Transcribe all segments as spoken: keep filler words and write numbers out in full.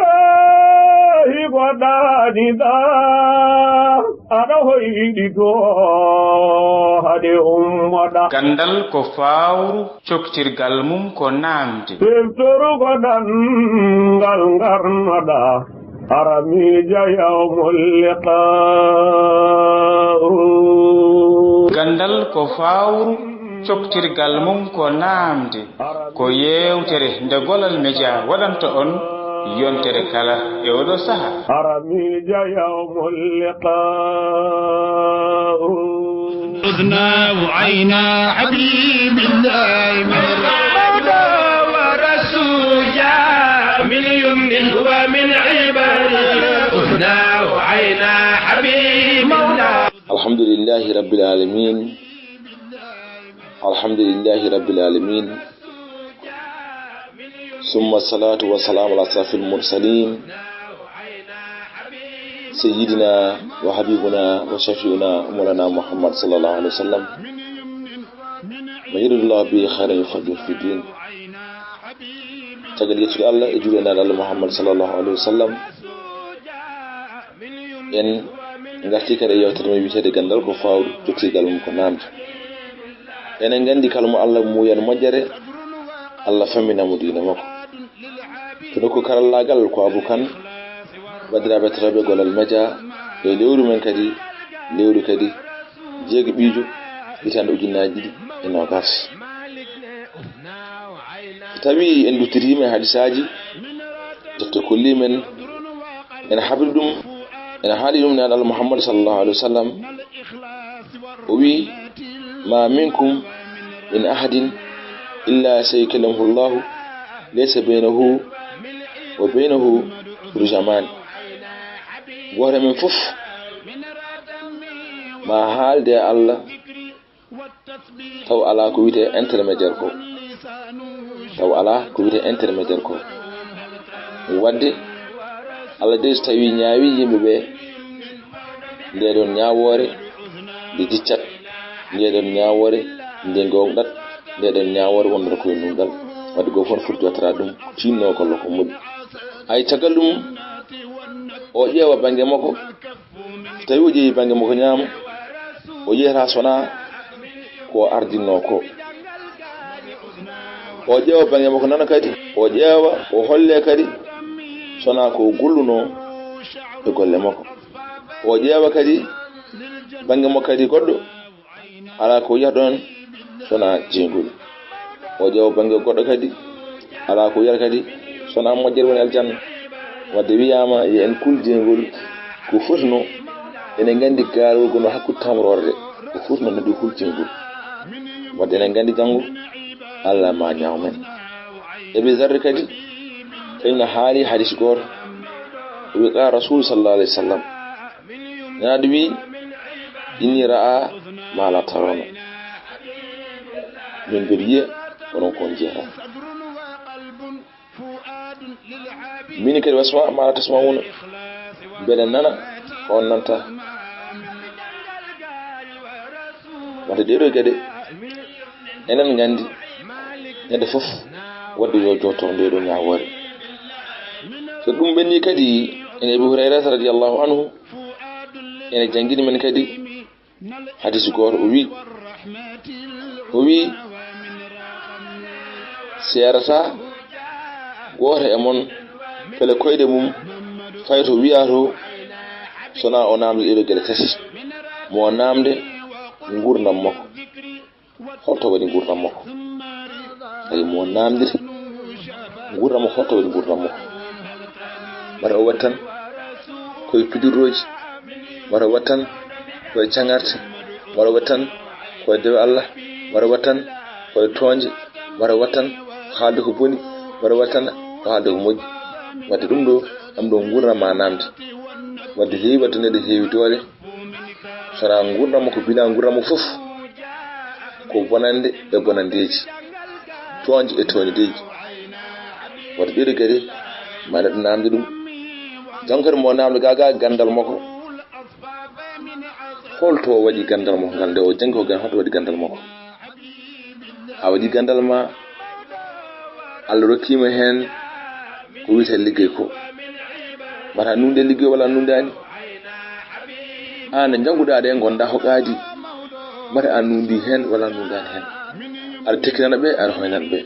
Abdulillahi ko ɗaaniɗa, aɗa hoyɗi to haɗe ummoɗa. Ganndal ko faawru, coktirgal mum ko naamde. Siftoru ko ɗanngal ngarnoɗa, hara miija yawmul liqa'u. Ganndal ko faawru, coktirgal mum ko naamde. Ko yeewtere nde Golal Media waɗanta on yontere kala e oɗo saha. Hara miija yawmul liqa'u. عدنا وعينا حبيب الله من مولى ورسول، جاء من يمن ومن عبر. عدنا وعينا حبيب الله. الحمد لله رب العالمين. الحمد لله رب العالمين. ثم الصلاة والسلام على أشرف المرسلين سيدنا وحبيبنا وشفيعنا مولانا محمد صلى الله عليه وسلم. من يرد الله به خيرا يفقهه في الدين. Caggal yettude Allah e juulde e nelaɗo Allah Muhammad sallallahu alaihi wasallam, en ngarti kadi e yewtere men wiyeteende ganndal ko faawru, coktirgal mum ko naamde. Enen nganndi kala mo Allah muuyan moƴƴere, Allah famminamo diine makko. To nokku karallaagal ko Abou Kane, banndiraaɓe heɗotooɓe Golal Media, e lewru men kadi, lewru kadi jeegaɓiijo, hitaande ujunnaaji ɗiɗi e noogas. Tawi en luttitiima e hadisaaji, defte kolli men, ene habri ɗum, ene haali ɗum nelaɗo Allah Muhammad sallallahu alaihi wasallam. O wi: "Ma minkum min ahadin illa sayukallimuhu Allahu, laysa baynahu wa baynahu turjaman." Gooto men fof ma haalde e Allah, taw alaa ko wiyetee intermédiaire ko. Taw alaa ko wiyetee intermédiaire ko. Waɗde, Allah dey so tawii ñaawii yimɓe ɓe, ndee ɗoon ñaawoore nde jiccat, ndee ɗoon ñaawoore nde ngoongɗat, ndee ɗoon ñaawoore wonndata koye nunɗal. Waɗde gooto fof foti jottata ɗum, tiinno golle ko moƴƴi. Hay caggal ɗum, o ƴeewa bannge makko, so tawii o ƴeewi bannge makko ñaamo, o yiyata sonaa ko o ardinnoo ko. O ƴeewa bannge makko nano kadi, o ƴeewa, o holle kadi sonaa ko o gollunoo e golle makko. O ƴeewa kadi bannge makko kadi goɗɗo, alaa ko yiyata ɗoon sonaa jeyngol. O ƴeewa bannge goɗɗo kadi, alaa ko yiyata kadi sonaa moƴƴere woni aljanna. Waɗde wiyaama yo en kul jeyngol, ko fotnoo, ene nganndi gaarol gonɗo hakkunde tamroore nde, ko fotnoo no ɗum kul jeyngol. Waɗde ene nganndi janngo Allah ma ñaaw men. Ebi Zarri kadi, kañum ne haali hadis gooto, o wi: "Qala Rasul sallallahu alaihi wasallam." Naaɗo wi: "Inni ra'a ma la tarawna." Min mbeɗa yiya, onon ko on njiyata. Min kadi wasma ma la tasma'una. Mbeɗa nana, on nanta. Wata ɗeɗo geɗe, enen nganndi, ñande fof, waɗde yo jotto nde ɗo ñaawoore. So ɗum ɓenni kadi, en Abi Hurayrata radiyallahu anhu, ene janngini men kadi hadis gooto, o wi, o wi: "Seerata gooto e mon, fele koyɗe mum, fayi to wiya to, sona o naamde ɗeɗo geɗe tati. Mo naamde ngurdam makko." Holto waɗi nguurndam makko? Tawi mo naamndiri nguurndam makko, holto waɗi nguurndam makko? Wata o waɗi tan koye pidirooji, wata o waɗi tan koye caŋarte, wata o waɗi tan koye dewe Allah, wata o waɗi tan koye toonje, wata o waɗi tan ko haalde ko boni, wata o waɗi tan ko haalde ko moƴƴi. Waɗde ɗum ɗo, ɗam ɗo nguurndam ma naamde. Waɗde heewi, waɗde neɗɗo heewi doole, sona nguurndam makko, bila nguurndam makko fof ko bonande e bonandeeji, toonje e toondeeji. Wata ɗeɗo geɗe ma neɗɗo naamde ɗum. Janngo kadi mo naamde gaga ganndal makko. Holto o waɗi ganndal makko ngal, nde o janngi ko gan-, holto waɗi ganndal makko? A waɗi ganndal ma, Allah rokkima heen ko wiyetee liggey ko. Mbaɗa nunde liggey walla nundaani? Aan nde njannguɗaa ɗe, ngonɗaa ko qaadi. Mbaɗa a nundi heen walla nundaani heen? Aɗa tekkinana ɓe, aɗa hoynana ɓe.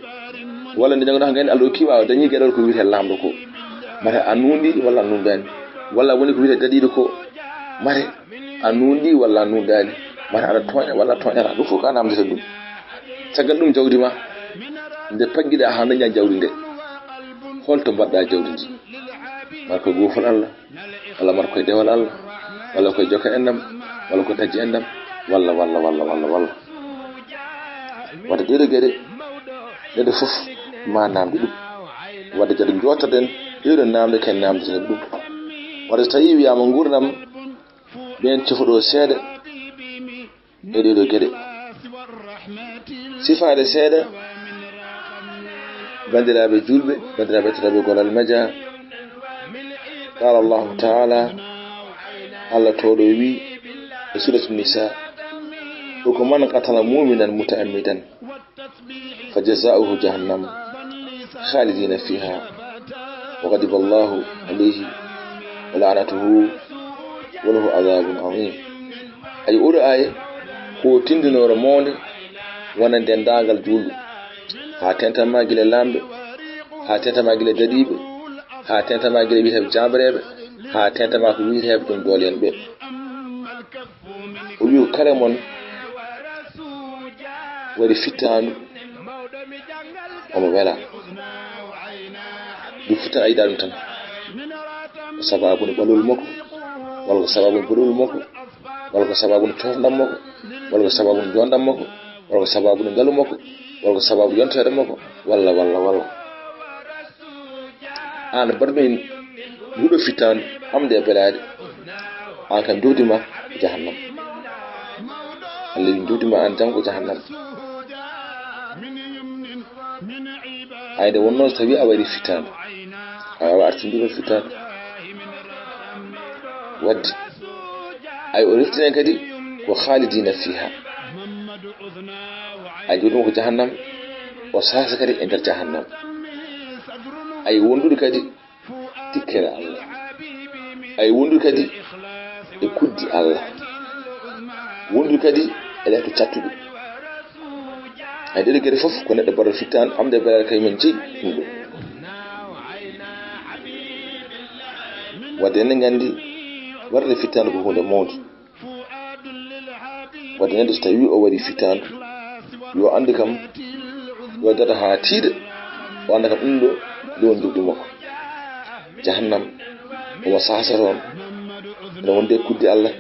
Walla nde njannguɗaa ko ngayni Allah okkiima, a dañii geɗal ko wiyetee laamɗo ko. Mbaɗa a nundi walla nundaani? Walla woni ko wiyetee daɗiiɗo ko. Mbaɗa a nundi walla a nundaani? Mbaɗa aɗa tooña walla a tooñataa? Ɗum fof ko a namdata ɗum. Caggal ɗum jawdi ma, nde paggiɗaa haa dañaa jawdi nde, holto mbaɗɗaa jawdi ndi? Mbaɗa koye goofal Allah, walla mbaɗa koye dewal Allah, walla koye joka enɗam, walla koye taƴde enɗam, walla, walla, walla, walla, walla. Wadde ɗeɗo geɗe, neɗɗo fof ma namde ɗum. Wadde jawdi jooɗtoɗen, ɗeɗo namde ken namdeten ɗum. Wadde so tawi wiyaama nguurndam, ɓen cofoɗo seeɗa, e ɗeɗo geɗe. Sifaade seeɗa, banndiraaɓe juulɓe, banndiraaɓe heɗotooɓe Gollal Media, qaala Allahu taala, Allah tooɗo wi e Suuratu Nisaa, o ko, "Man qatala mu'minan muta'ammidan, fa jazaa'uhu jahannam, khaalidiina fiihaa, wa ghadiba Allahu alayhi, wa la'anatuhu, wa lahu adhaabun aziim." Ayi, oɗo aaya ko tindinoore mawnde wona denndaangal juulɗo, haa tenta ma gila laamɓe, haa tenta ma gila daɗiiɓe, haa tenta ma gila wiyeteeɓe jaambareeɓe, haa tenta ma ko wiyeteeɓe ɗum doole en ɓe. O wi ko kala mon waɗi fittaandu, omo wela. Ɗum fittaan a yiɗaa ɗum tan. Ko sabaabu no ɓalol makko, walla ko sabaabu no boɗol makko, walla ko sabaabu no coofndam makko, walla ko sabaabu no joondam makko, walla ko sabaabu no ngalu makko, walla ko sabaabu yonteede makko, walla, walla, walla. Aan baɗɗo en huɗo fittaandu, am nde belaade, aan kam jowdi ma ko jahannam. Allah wi jowdi ma aan janngo ko jahannam. Ay nde wonnoo so tawi a waɗi fittaandu, a waawa artindiro fittaandu. Wadde ay o refti en kadi ko khaalidiina fiihaa. Ay jowdi ma ko jahannam, o saasa kadi e nder jahannam. Ay wondude kadi tikkere Allah. Ay wondude kadi e kuddi Allah. Wondude kadi e lefte cattuɗe. Ay ɗeɗo geɗe fof ko neɗɗo baɗɗo fittaandu, am nde belaade kay men jeyi ɗum ɗo. Wadde enen nganndi waɗde fittaandu ko huunde mawnde. Wadde neɗɗo so tawi o waɗi fittaandu, yo anndu kam, yo daɗa haa tiiɗa, o annda kam ɗum ɗo, ɗo woni jogɗi makko. Jahannam, omo saasa toon, ene wonde kuddi Allah,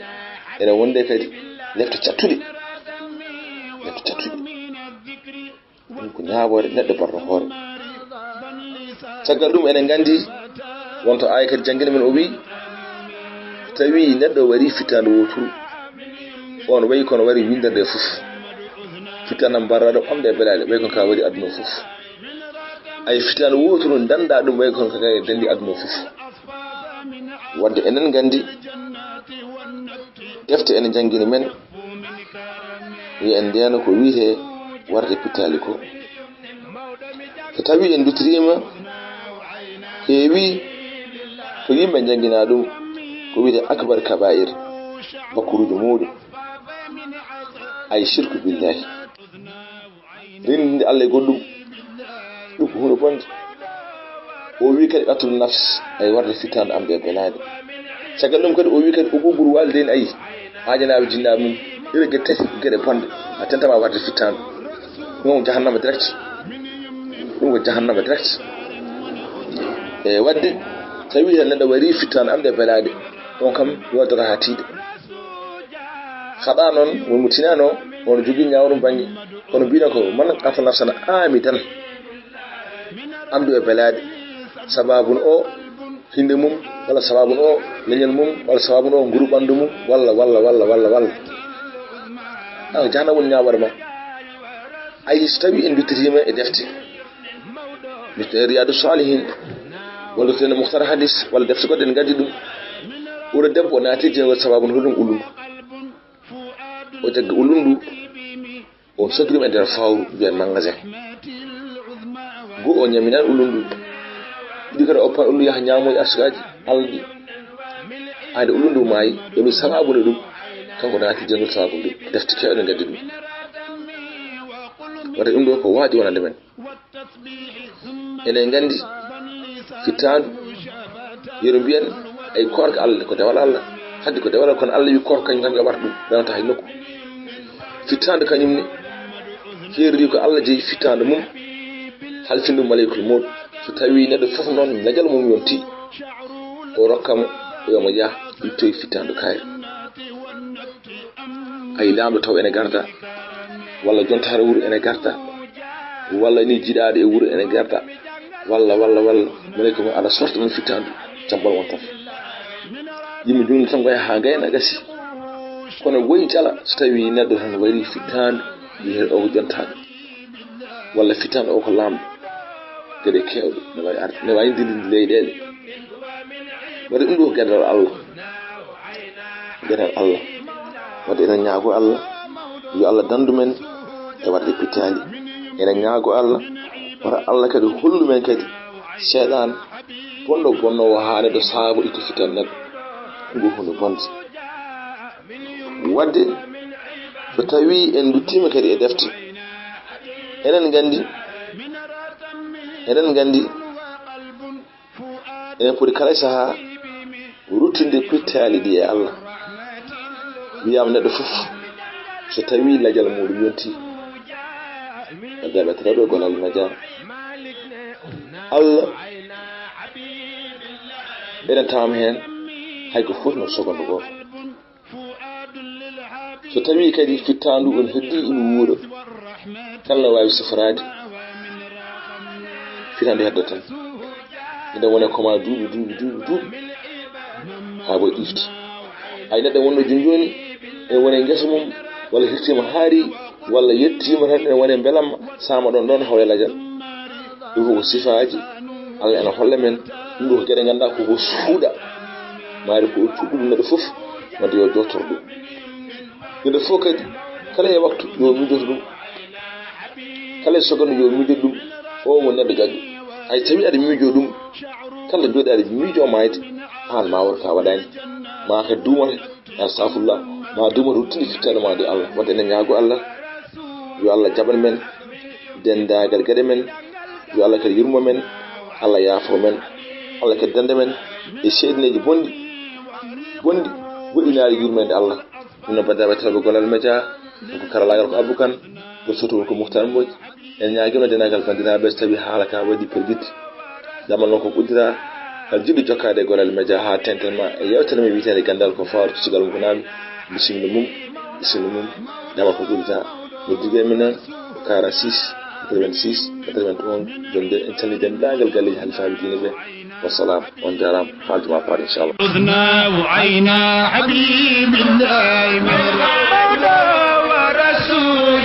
ene wonde kadi lefte cattuɗe, lefte cattuɗe. Ɗum ko ñaawoore neɗɗo baɗɗo hoore. Caggal ɗum, eɗen nganndi wonto aaya kadi janngina men, o wi, tawi neɗɗo waɗi fittaandu wooturu, on wayi kono waɗi winndere nde fof. Fittaandu am mbarraɗo am nde belaɗe, wayi kono ka waɗi aduna o fof. Ay fittaandu wooturu ndannda ɗum, wayi kono ka kay denndi aduna o fof. Wadde enen nganndi defte ene janngini men, yo en ndeeno ko wiyetee warde pittaali ko. So tawi en dutiriima, heewi ko yimɓe njannginaa ɗum, ko wiyetee akbar kabaa'ir, bakkuruuji muuɗum, ay shirku billahi. Renndinde Allah e goɗɗum, ɗum ko huunde bonde. O wi kadi qatlu nafs, ay warde fittaandu am nde belaɗe. Caggal ɗum kadi o wi kadi uquuqul waalidayni, ay, aajanaaɓe jinnaaɓe mum, ɗeɗo geɗe tati ko geɗe bonɗe, a tentama warde fittaandu. Ɗum ko jahannama direct. Ɗum ko jahannama direct. E wadde, tawi tan neɗɗo waɗi fittaandu am nde belaɗe, on kam yooɗata haa tiiɗa. Haɗa noon, won mo tinano, won jogii ñaawru bannge, kono mbiyno ko, "Man qatala nafsan aamidan", am nde belaɗe, sabaabu no o hinde mum, walla sabaabu no o leñol mum, walla sabaabu no o nguru ɓanndu mum, walla, walla, walla, walla, walla. An ko jahannama woni ñaawoore ma. Ay, so tawi en duttitiima e defte, mi Riyadu Salihin, walla to en Mukhtar Hadis, walla defte goɗɗe en ngaddi ɗum. Oɗo debbo o naati jeyngol sabaabu no hoɗum ulundu. O jaggi ulundu, o sogri e nder fawru, mbiyen magasin. Go o ñaminan ulundu. Ɗiɗi kadi o pat ullu yaha ñaamoye arsukaaji Allah ɗi. Ayde ullu ndu maayi, ɗo mi sababu nde ɗum, kanko naati jangol sababu ɗum, defte keewɗe ngaddi ɗum. Wata ɗum ɗo ko waajib wonande men. Eɗen nganndi fittaandu, yeru mbiyen, ay koorka Allah, ko dewal Allah. Haddi ko dewal, kono Allah wi koorka kañum kam yoɓata ɗum, rewata hay nokku. Fittaandu kañum ne, heeriri ko Allah jeyi fittaandu mum, halfin ɗum malakul mawt. So tawi neɗɗo fof noon lajal mum yonti, o rokka mo, o wiya mo yah, ittoy fittaandu kaari. Ay laamɗo taw ene garda, walla jontaare wuro ene garda, walla ni jiɗaaɗo e wuro ene garda, walla, walla, walla, maleyka mo aɗa sorta ɗum fittaandu, jam ɓolo wonta. Yimɓe njuumni tan ngoya haa ngayna gasi. Kono woyi jala so tawi neɗɗo tan wayri fittaandu, wiye o ko jontaaɗo. Walla fittaandu o ko laamɗo. Geɗe keewɗe ne waawi arde, ne waawi ndinndinde leyɗeele. Waɗi ɗum ɗo ko geɗal Allah. Geɗal Allah. Wadde eɗen ñaago Allah, yo Allah danndu men e waɗde pittaali. Eɗen ñaago Allah, wata Allah kadi hollu men kadi seyɗan bonɗo bonnoowo haa neɗɗo saabo itto fittaandu neɗɗo. Ɗum ɗo hunde bonde. Wadde so tawi en nduttiima kadi e defte, eɗen nganndi, eɗen nganndi enen poti kala e sahaa ruttinde pittaali ɗi e Allah. Wiyaama neɗɗo fof so tawi lajal muɗum yonti, a jaɓat rewɓe gonal meja Allah. Eɗen tawama heen hay ko foti no sogondu gooto. So tawi kadi fittaandu on heddi ina wuura, kala no waawi sifraade fittaandu heddo tan. Ina wone koma duuɓi, duuɓi, duuɓi, duuɓi, haa boy ɗifti. Ay neɗɗo wonno joni joni ene wone ngesa mum, walla hirtima haari, walla yettima tan ene wone mbelamma, sama ɗon ɗon hawle lajal. Ɗum fof ko sifaaji Allah ene holla men. Ɗum ɗo ko geɗe ngannduɗaa ko ko suuɗa. Maari ko o cuɗɗum neɗɗo fof, wadde yo jottor ɗum. Neɗɗo fof kadi, kala e waktu, yo miijoto ɗum. Kala e seconde, yo miijoto ɗum. O woni neɗɗo jaggio. Hay tawi aɗa miijo ɗum, kala jooɗi aɗa miijo maayde, aan ma won ka waɗaani. Ma kadi duumata, astafurlah, ma duumata ruttini fittaandu ma ɗo Allah. Wadde enen ñaago Allah, yo Allah jaɓan men denndaangal geɗe men, yo Allah kadi yurmo men, Allah yaafo men, Allah kadi dannda men e seyɗineeji bonɗi, bonɗi, woɗɗinaali yurmeende Allah. Ɗum no banndiraaɓe tawɓe Gollal Media, ko karalaagal ko Abou Kane, ko sotowol ko Mouhtar Mbodj. En ñaagima denndaangal banndiraaɓe so tawi haala ka waɗi pergitte. Damal noon ko uddita kala jiɗɗo jokkaade e Gollal Media haa teeŋten ma e yeewtere men wiyeteende Ganndal ko fawata sugal mum ko naami. Bisimilla mum, bisimilla mum. Damal ko uddita. Noddirgol men noon ko quarante-six, quatre-vingt-six, quatre-vingt-onze, vingt-deux. En calminii denndaangal galleeji halifaaɓe diine ɓe. Wassalam, on njaaraama, haaldu ma paaɗi, inchallah. أذناه عينا حبيب الله من محمد ورسول